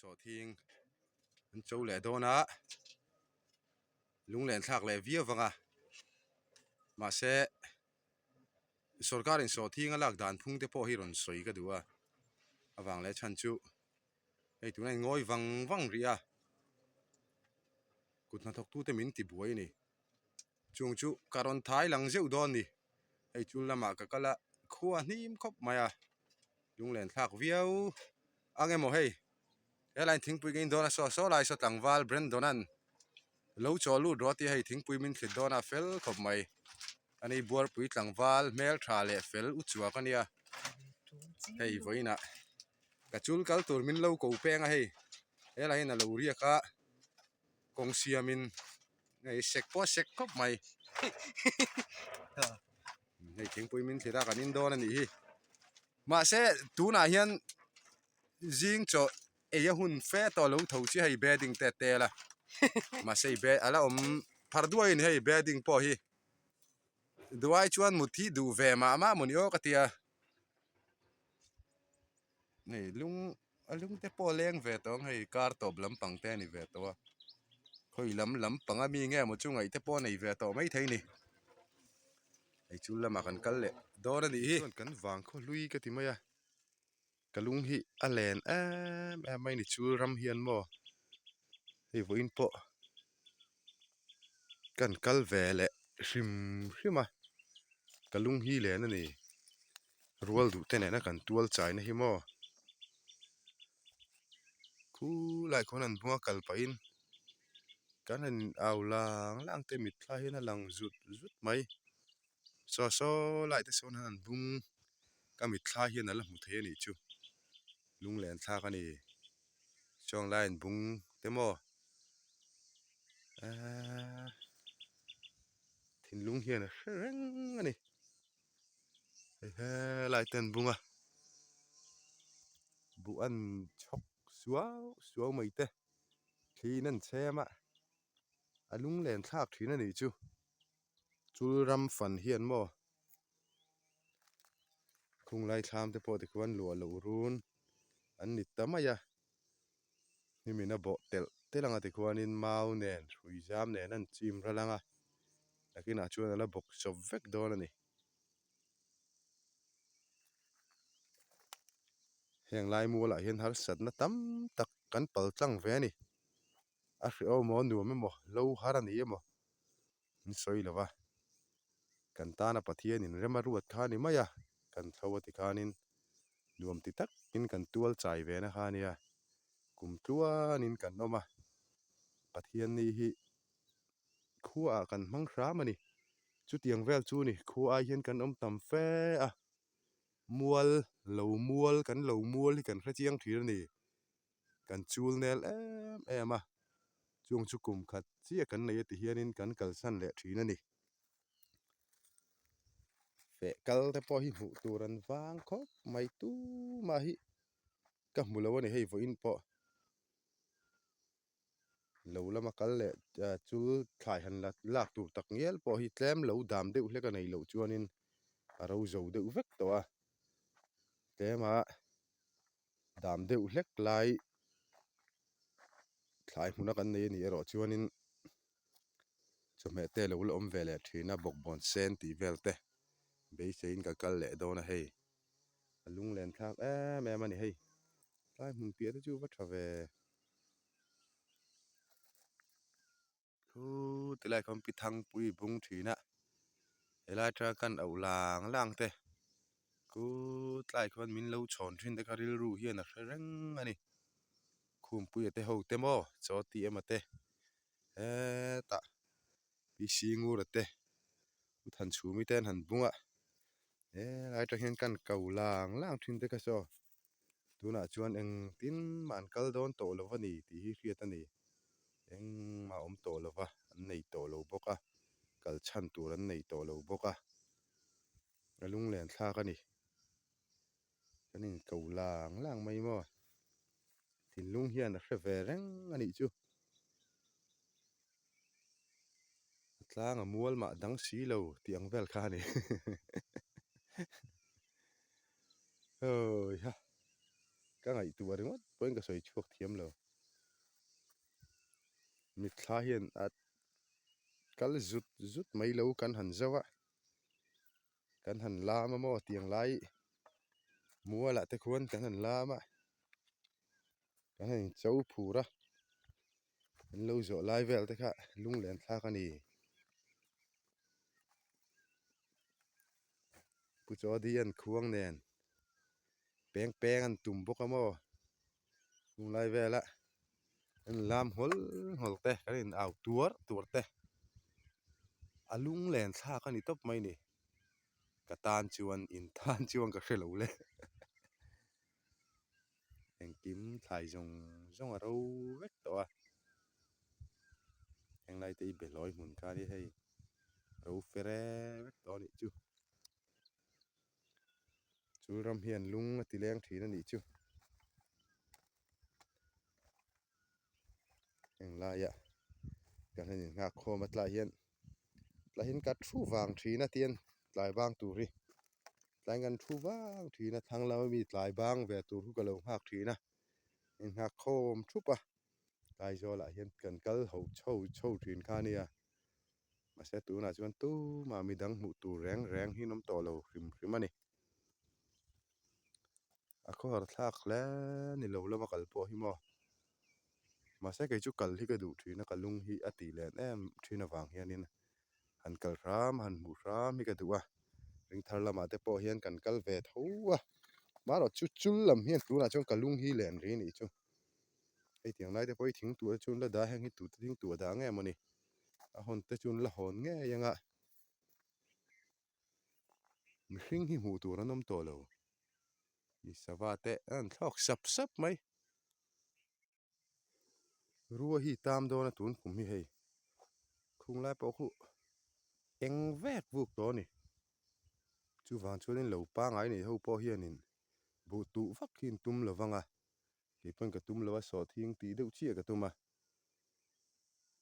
Sawhthing an cho leh dawn a, lunglen thlak leh viau vang a, mahse sorkarin sawhthing a lak dan phung te pawh hi rawn sawi ka duh a, avang leh chhan chu hei tuna in ngawi vang vang rih a, kut hnathawk tute min ti buai a ni, chung chu ka rawn thai lang zeuh dawn a ni, hei chul lamah ka kal a khua hnim khawp mai a. Lunglen thlak viau ang emaw hei helai thingpui ka in dawn a saw saw lai saw tlangval Brandon an lo chaw lut rawh tia hei thingpui min thlit dawn a fel khawp mai ani buarpui tlangval hmel tha leh fel u chuak ania hei vawiinah ka chul kal tur min lo ko peng a hei helai hian a lo riak a kawng siamin hei sek pawh a sek khawp mai hei thingpui min thlit a kan in dawn a nih hi mahse tunah hian zing chaw ei a hun fe tawh lo tho chi hei bedding te tel a mahse hei be a la awm phar duai a ni hei bedding pawh hi duai chuan mut hi duh ve mah mah maw ni aw ka tia hei lung a lung te pawh a leng ve tawh ang hei kar tawp lampang te a ni ve tawh a khawi lam lampang a mi nge maw chu ngaih te pawh a nei ve tawh maithei a ni. Hei chu lamah kan kal leh dawn a nih hi. Chuan kan vang khaw hlui ka ti mai a, ka lung hi a len em em mai ni chul ram hian maw hei vawiin pawh kan kal ve leh hrim hrim a, ka lung hi len a ni rual duh te nena kan tual chaina hi maw khulai khawn an bunga kal pahin. Kan han in au lang lang te mitthla hian a lang zut zut mai. Saw saw lai te sawn han bung ka mitthla hian a la hmu thei a nih chu. Lunglen thlak a ni. Chuang lai an bung te maw eee thinlung hian a hre reng a ni. Hei helai te an bung a buh an chhawk suau suau mai te. Thliin an chhem a, a lunglen thlak thin a nih chu. Chul ram fan hian maw khunglai thlam te pawh tikhuan luah loh run an ni ta mai a, hnimin a bawh telh telh anga tikhuanin mau nen hrui zam nen an chim ral ang a, nakinah chuan a la bawk chawp vek dawn a ni. Heng lai mualah hian harsatna tam tak kan pal tlang ve a ni. A hrehawm emaw nuam emaw lo har a ni emaw min sawi lo va, kan tana Pathianin rem a ruat kha a ni mai a, kan thlo a ti khanin nuam ti takin kan tual chai ve na kha a nia, kum tluanin kan awm a, Pathian ni hi khuaah kan hmang hram a ni. Chutiang vel chu ni khua ai hian kan awm tam fe a, mual lo mual kan lo mual hi kan hre chiang thin a ni. Kan chul nel em em a, chung chu kum khat chiah kan nei a ti hianin kan kalsan leh thin a ni. Feh kal te pawh hi hmuh tur an vang khawp mai tumah hi ka hmu lo a ni hei vawiin pawh. Lo lama kal leh chul thlai han la lak tur tak ngial pawh hi tlem lo dam deuh hlek a nei loh chuanin a ro zo deuh vek tawh a, tlema dam deuh hlek lai thlai hmuna kan nei a nih erawh chuanin chawhmeh te lo la awm ve leh thin a bawkbawn sen tih vel te beiseiin ka kal leh dawn a hei a lunglen thlak em em a ni hei tlai hmun piah te chu va tha ve. Thu tilai khawn pi thangpui bung thin a helai atanga kan auh lang lang te khu tlai khawn min lo chhawn thin te kha rilru hian a hre reng a ni khumpuia te ho te maw chaw tih emaw te hetah pi singura te u thanchhumi te an han bung a helai atang hian kan ko lang lang thin te kha saw. Tunah chuan engtin mah an kal dawn tawh lo a ni tih hi hriat a ni. Engmah awm tawh lo va, an nei tawh lo bawk a, kal chhan tur an nei tawh lo bawk a, a lunglen thlak a ni. Kan inko lang lang mai maw? Thinlung hian a hre ve reng a nih chu. A tlang a mual mah dang si lo tih ang vel kha a ni. Awi ha. Ka ngaihtuah ringawt pawhin ka sawi chhuak thiam lo. Mitthla hian a kal zut zut mai lo kan han zauh a, kan han lam a maw tiang lai mualah te khuan kan han lam a, kan han incho phur a, an lo zawh lai vel te kha lunglen thlak a ni. Pu Chawdi an khuang nen peng peng an tum bawk a maw tunlai vela an lam hawl hawl te kan in au tuar tuar te a lunglen thlak a ni tawp mai ni ka tan chuan in tan chuan ka hre lo le engkim thlai zawng zawng a ro vek tawh a henglai te hi behlawi hmun kha a nia hei ro fere vek tawh a nih chu. Chul ram hian lung a ti leng thin a nih chu. Heng laiah kan han innghak khawm a tlai hian tlai hian ka thu vang thin a tian tlai bang tur hi tlai hian kan thu vang thin a thlang lama mi tlai bang ve tur chu ka lo nghak thin a innghak khawm thup a tlai zawlah hian kan kal ho chho chho thin kha a nia. Mahse tunah chuan tumah midang hmuh tur reng reng hi an awm tawh lo hrim hrim a ni. A khawhar thlak hle ni lo lama kal pawh hi maw. Mahse kei chu kal hi ka duh thin a, ka lung hi a tih len em thin avang hianin han kal hram han hmuh hram hi ka duh a. Ring thar lamah te pawh hian kan kal ve tho a. Marawh chu chul lam hian tunah chuan ka lung hi len ri a nih chu. Hei tiang lai te pawh hi thing tuah te chu an la dah a, heng hi tute thing tuah dah nge mawni. A hawn te chu an la hawn ngei ang a, mihring hi hmuh tur an awm tawh lo, mi sava te an han thlawk sap sap mai. Rua hi tam dawn a tun kum hi hei khung lai pawh khu eng vek vuk tawh a ni, chuvang chuanin lo pangai nei ho pawh hianin buh tuh vak hi an tum lo vang a. Kei pawn ka tum lo a sawhthing tih deuh chiah ka tum a,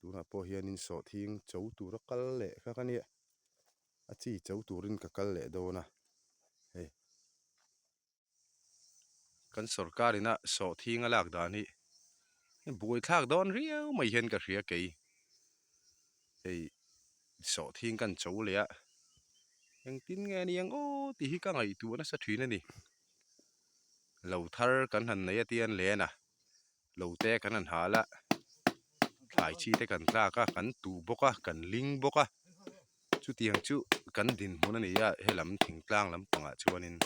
tunah pawh hianin sawhthing cho tura kal leh kha ka nia, a chi cho turin ka kal leh dawn a hei. Kan sorkar ina sawhthing a lak dan hi buaithlak dawn riau mai hian ka hria kei, hei sawhthing kan cho leh a, engtin nge aniang aw tih hi ka ngaihtuah nasa thin a ni. Lo thar kan han nei a tian len a, lo te kan han hal a, thlai chi te kan tlak a, kan tuh bawk a, kan ling bawk a, chutiang chu kan dinhmun a ni a helam thingtlang lampangah chuanin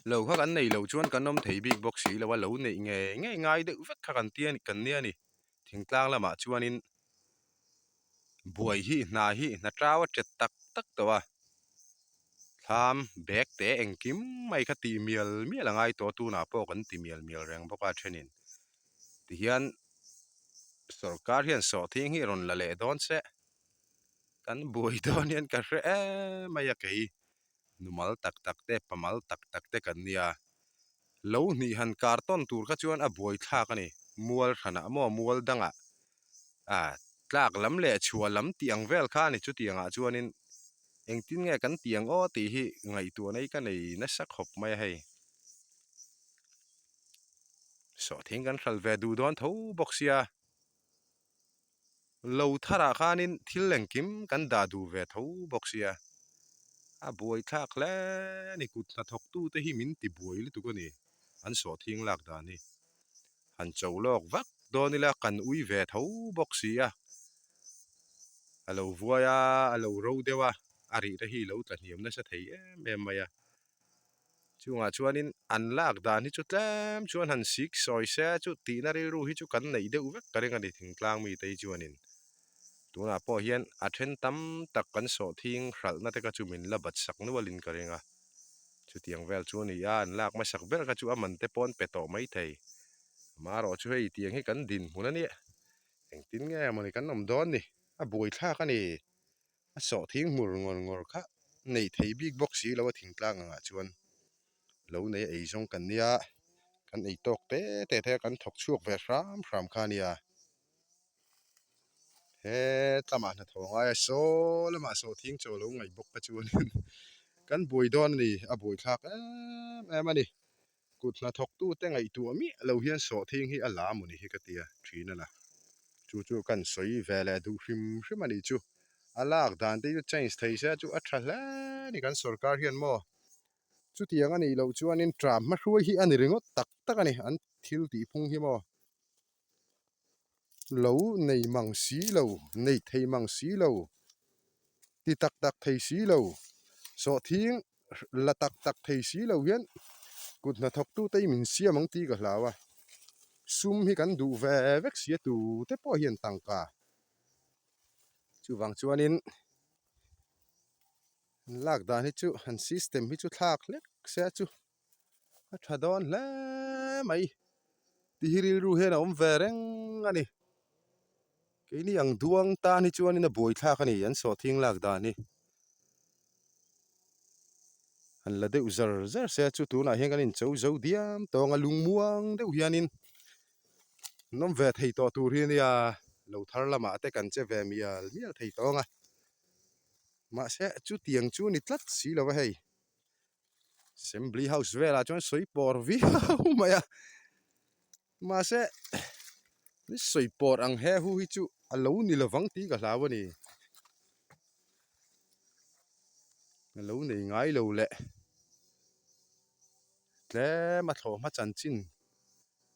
lo kha kan nei lo chuan kan awm thei bik bawk si lo a, lo neih ngei ngei ngai deuh vek kha kan tia kan nia a ni thingtlang lamah chuanin buai hi hna hi hna tau a tet tak tak tawh a thlam bag te engkim mai kha tih mial mial a ngai tawh a tunah pawh kan ti mial mial reng bawk a thenin tihian sorkar hian sawhthing hi rawn la leh dawn se kan buai dawn hian ka hre em mai a kei numal tak tak te pamal tak tak te kan nia. Lo hnih han kar tawn tur kha chuan a buai thlak a ni. Mual hranah maw mual dangah ah tlak lam leh chhuah lam tih ang vel kha a ni. Chutiangah chuanin engtin nge kan tih ang aw tih hi ngaihtuahna hi ka nei nasa khawp mai a hei. Sawhthing kan hral ve duh dawn tho bawk sia. Lo tharah khanin thil engkim kan dah duh ve tho bawk sia, a buaithlak hle a ni. Kut hnathawktute hi min ti buai lutuk a ni, an sawhthing lak dan hi. Han cho lawk vak dawn ila kan ui ve tho bawk si a, a lo vuai a, a lo ro deuh a, a rih te hi lo tla hniam nasa thei em em mai a. Chungah chuanin an lak dan hi chu tlem chuan han sik sawi se chu tihna rilru hi chu kan neih deuh vek ka ring a ni thingtlang mite hi chuanin tunah pawh hian a then tam tak kan sawhthing hralhna te kha chu min la bat sak nualin ka ring a chutiang vel chu a ni a an lak hmasak ber kha chu a man te pawh an pe tawh mai thei amaherawh chu hei tiang hi kan dinhmun a nia engtin nge mawni kan awm dawn ni a buaithlak a ni. A sawhthing hmur ngawr ngawr kha nei thei bik bawk si lo a thingtlang angah chuan lo nei a ei zawng kan nia kan ei tawk te te te a kan thawk chhuak ve hram hram kha a nia he tlamah hnathawh a ngai a saw lamah sawhthing chaw lo ngaih bawk kha chuanin kan buai dawn a ni a buaithlak em em a ni. Kut hnathawktute ngaihtuah miah lo hian sawhthing hi a la mawni hi ka tia thin a la. Chu chu kan sawi ve leh duh hrim hrim a nih chu. A lak dan te chu change thei se chu a tha hle a ni kan sorkar hian maw. Chutiang a nih loh chuanin tram hmahruai hi a ni ringawt tak tak a ni an thil tih phung hi maw. Lo nei mang si lo, nei thei mang si lo, ti tak tak thei si lo, sawhthing la tak tak thei si lo hian kut hnathawktute hi min siam ang tih ka hlau a, sum hi kan duh ve vek si a tute pawh hian tangka. Chuvang chuanin an lak dan hi chu an system hi chu thlak hlek se chu a tha dawn hle mai ti hi rilru hian a awm ve reng a ni keini ang duang tan hi chuanin a buaithlak a ni an sawhthing lak dan hi han la deuh zar zar se chu tunah hian kan incho zo diam tawng a lungmuang deuh hianin an awm ve thei tawh tur hi ania lo thar lamah te kan che ve mial mial thei tawng a mahse chutiang chu a ni tlat si lo va hei. Assembly house velah chuan sawi pawr viau mai a mahse ni sawi pawr ang he hu hi chu a lo ni lovang tih ka hlau a ni a lo nei ngai lo leh tlem a thlawh hma chanchin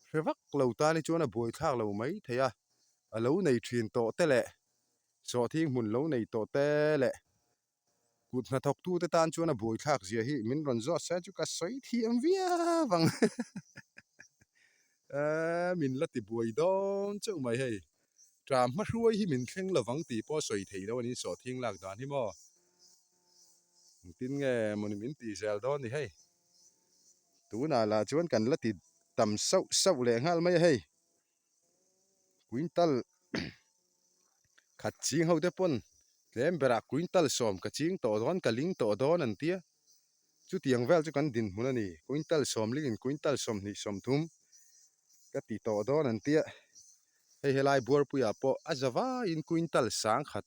hre vak lo tan hi chuan a buaithlak lo mai thei a a lo nei thin tawh te leh sawhthing hmun lo nei tawh te leh. Kut hnathawktute tan chuan a buaithlak zia hi min rawn zawt se chu ka sawi thiam viau ang. Eee min la ti buai dawn chauh mai hei. Tram hmahruai hi min thleng lovang tih pawh sawi thei lo a ni sawhthing lak dan hi maw. Engtin nge mawni min tih zel dawn ni hei. Tunah lah chuan kan la ti tam sauh sauh leh nghal mai a hei. Quintal khat ching ho te pawn tlem berah quintal sawm ka ching tawh dawn ka ling tawh dawn an tia chutiang vel chu kan dinhmun a ni quintal sawm lingin quintal 20 30 ka ti tawh dawn an tia hei helai buarpuiah pawh a za vaiin quintal 1000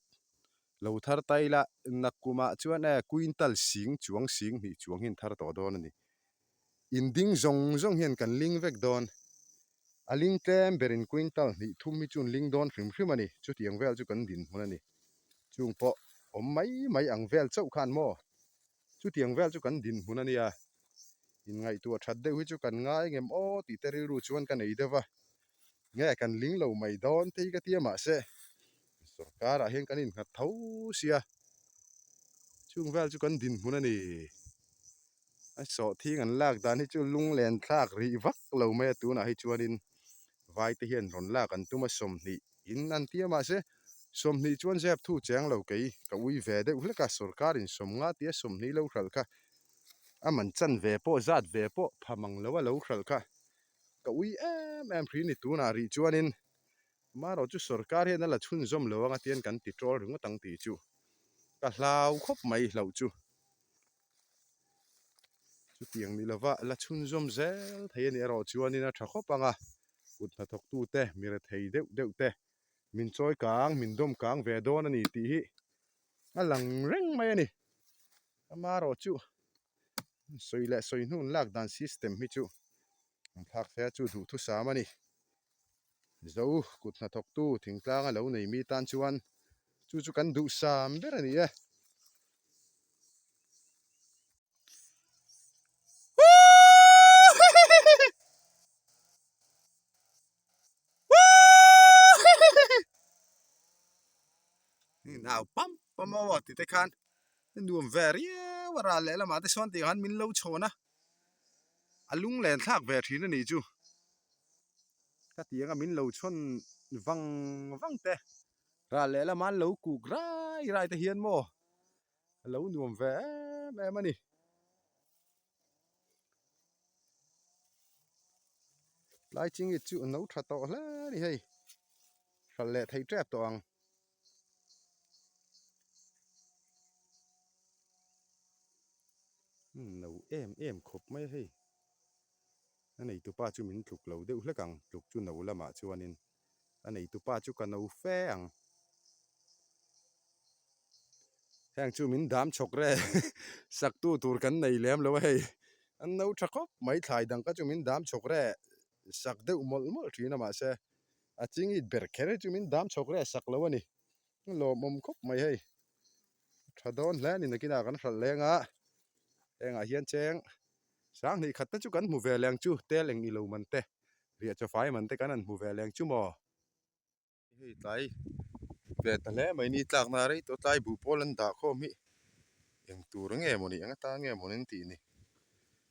lo thar ta ila nakkumah chuan e quintal sing chuang sing hnih chuang hi an thar tawh dawn a ni. In ding zawng zawng hian kan ling vek dawn. A ling tlem berin quintal hnih thum hi chu an ling dawn hrim hrim a ni. Chutiang vel chu kan dinhmun a ni. Chung pawh awm mai mai ang vel chauh khan maw? Chutiang vel chu kan dinhmun a nia. Inngaihtuah that deuh hi chu kan ngai ngem aw tih te rilru chuan ka nei deuh va. Nge kan ling lo mai dawn te hi ka tia mahse sorkar ah hian kan innghat tho sia. Chung vel chu kan dinhmun a ni. A sawhthing an lak dan hi chu lunglen thlak rih vak lo mai a tunah hi chuanin vai te hian rawn lak an tum a 20 in an ti a mahse 20 chuan zep thu cheng lo kei ka ui ve deuh hlek a sorkar in 50 tia 20 lo hralh kha a man chan ve pawh zat ve pawh pha mang lo a lo hralh kha ka ui em em hri ni tunah rih chuanin amaherawh chu sorkar hian a la chhunzawm lo anga tian kan ti tawl ringawt ang tih chu ka hlau khawp mai hlauh chu. Chutiang ni lova la chhunzawm zel thei a nih erawh chuanin a tha khawp ang a, kut hnathawktute mi rethei deuh deuh te min chawi kang, min dawm kang ve dawn a ni tih hi a lang reng mai a ni. Amaherawh chu sawi leh sawi hnu an lak dan system hi chu an thlak thei a, chu duhthusam a ni. Zo kut hnathawktu thingtlanga lo nei mi tan chuan chu chu kan duhsam ber a ni e. Nau pam pam aw tih te khan nuam ve riau a ral lehlamah te sawn tih khan min lo chhawn a a lunglen thlak ve thin a nih chu. Ka ti anga min lo chhawn vang vang te ral lehlamah an lo kuk rai rai te hian maw a lo nuam ve em em a ni. Tlai chingit chu a no tha tawh hle a ni hei hralh leh thei tep tawh ang. No em em khawp mai a hei. A neitupa chu min tluk lo deuh hlek ang, tluk chu no lamah chuanin a neitupa chu ka no fe ang. Heng chu min dam chhawk re saktu tur kan nei lem lo a hei. An no tha khawp mai thlai dang kha chu min dam chhawk reh sak deuh mawlh mawlh thin a mahse a chingit ber kher hi chu min dam chhawk reh sak lo a ni. Lawmawm khawp mai hei. Tha dawn hle a ni nakinah kan hralh leng a hengah hian cheng sanghnih khat te chu kan hmu ve leng chu tel eng ilo man te riah chaw fai man te kan han hmu ve leng chu maw. Hei tlai ve ta hle mai ni tlakna rei tawh tlai buh pawl an dah khawm hi eng tur nge maw ni eng atan nge maw ni an tih ni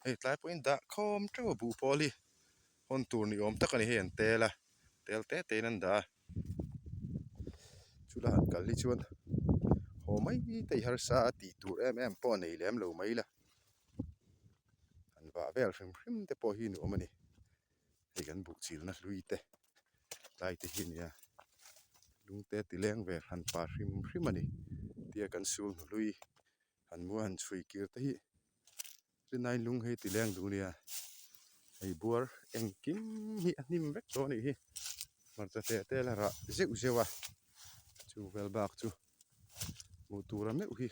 hei tlai pawhin dah khawm teuh a buh pawl hi hawn tur ni awm tak a ni hei an tel a tel te te in an dah a chulai han kal hi chuan haw mai te i harsa a tih tur em em pawh a nei lem lo mai la han vah vel hrim hrim te pawh hi nuam a ni. Hei kan buh chilna hlui te tlai te hi a nia lungte ti leng ve hran pa hrim hrim a ni tia kan sul hnu hlui han mua han chhui kir te hi chennai lung hei ti leng duh a nia hei buar engkim hi a hnim vek tawh a nih hi hmarcha te te la rah zeuh zeuh a chu vel bak chu hmuh tur a meuh hi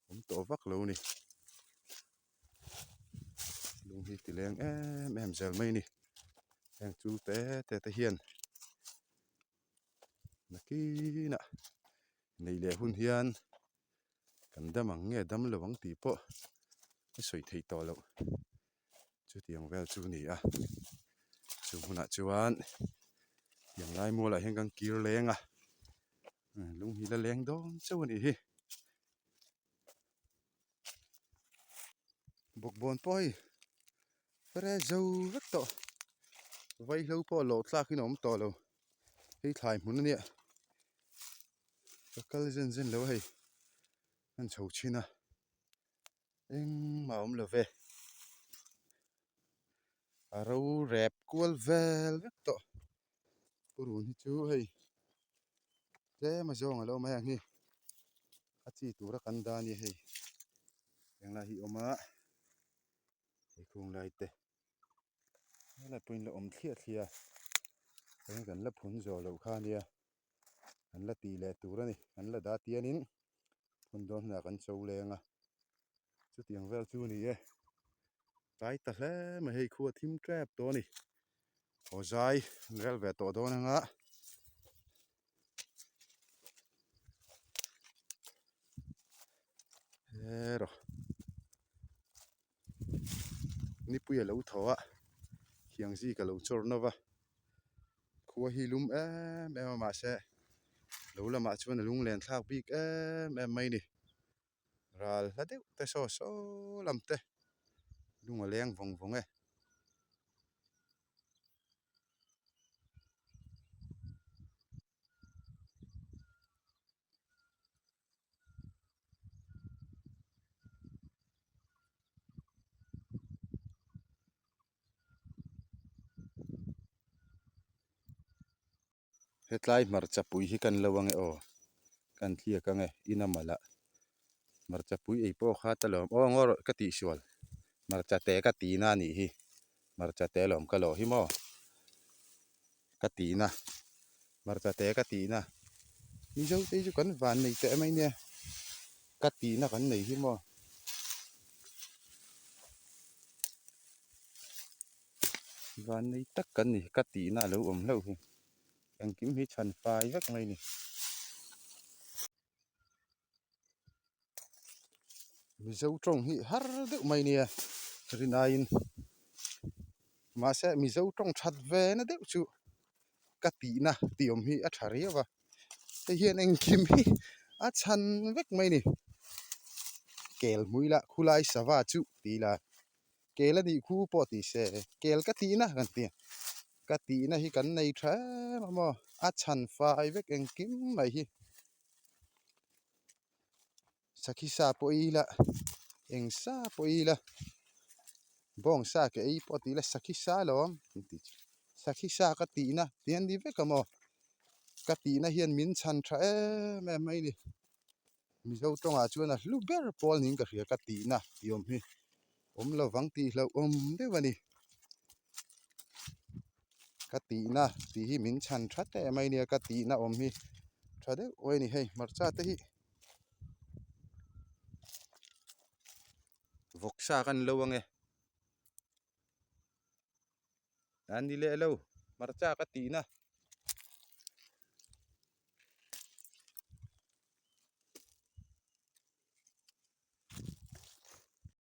awm tawh vak lo a ni. Lung hi ti leng em em zel mai a ni heng chul te te te hian nakinah neih leh hun hian kan dam ang nge dam lo ang tih pawh a sawi theih tawh loh chutiang vel chu a ni a chu hmunah chuan tiang lai mualah hian kan kir leng a lung hi la leng dawn chauh a nih hi. Bawkbawn pawh hei fere zo vek tawh vaihlo pawh lawh tlak in a awm tawh lo hei thlai hmun a nia ka kal zen zen lo a hei an chho thin a engmah a awm lo ve a ro rep kual vel vek tawh purun hi chu hei tlem a zawng a lo awm a heng hi a chi tura kan dah a ni hei englai hi a awm a hei khung lai te helai pawhin la awm thliah thliah a eng kan la phun zawh loh kha a nia kan la tih leh tur a ni kan la dah tianin phun dawn hunah kan cho leng a chutiang vel chu a ni e tlai ta hle mai hei khua thim tep tawh a ni. Aw zai an rel ve tawh dawn anga heraw nipui a lo thaw a thiang zik a lo chawr nawk a khua hi lum em em a mahse lo lamah chuan a lunglen thlak bik em em mai a ni. Ral hla deuh te saw saw lam te lung a leng vawng vawng e. Hetlai hmarcha pui hi kan lo ange aw kan thliak ange in a malh a hmarcha pui ei pawh kha ta lawm aw ngaw rawh ka tihsual hmarcha te ka tihna a nih hi hmarcha te lawm ka lawh hi maw ka tihna hmarcha te ka tihna mizo te hi chu kan van nei teh mai nia ka tihna kan nei hi maw. Vannei tak kan ni ka tihna a lo awm hlauh hi engkim hi chhan fai vek mai a ni. Mizo tawng hi har deuh mai nia rinaiin mahse Mizo tawng that ve na deuh chu ka tihna tih awm hi a tha riau a hei hian engkim hi a chhan vek mai a ni kel hmui lah khulai sava chu tih ila. Kel a nih khu pawh ti se kel ka tihna kan ti a ka tihna hi kan nei tha em a maw a chhan fai vek engkim mai hi sakhi sa pawh ei ila eng sa pawh ei ila bawng sa ka ei pawh ti ila sakhi sa alawm an ti chu sakhi sa ka tihna tih an ni vek a maw ka tihna hian min chhan tha em em mai a ni. Mizo tawngah chuan a hlu ber pawl niin ka hria ka tihna tih awm hi awm lovang tih hlauh awm deuh a ni. Ka tihna tih hi min chhan tha teh mai nia ka tihna awm hi tha deuh a ni hei hmarcha te hi vawksa kan lo ange. A ni leh lo hmarcha ka tihna.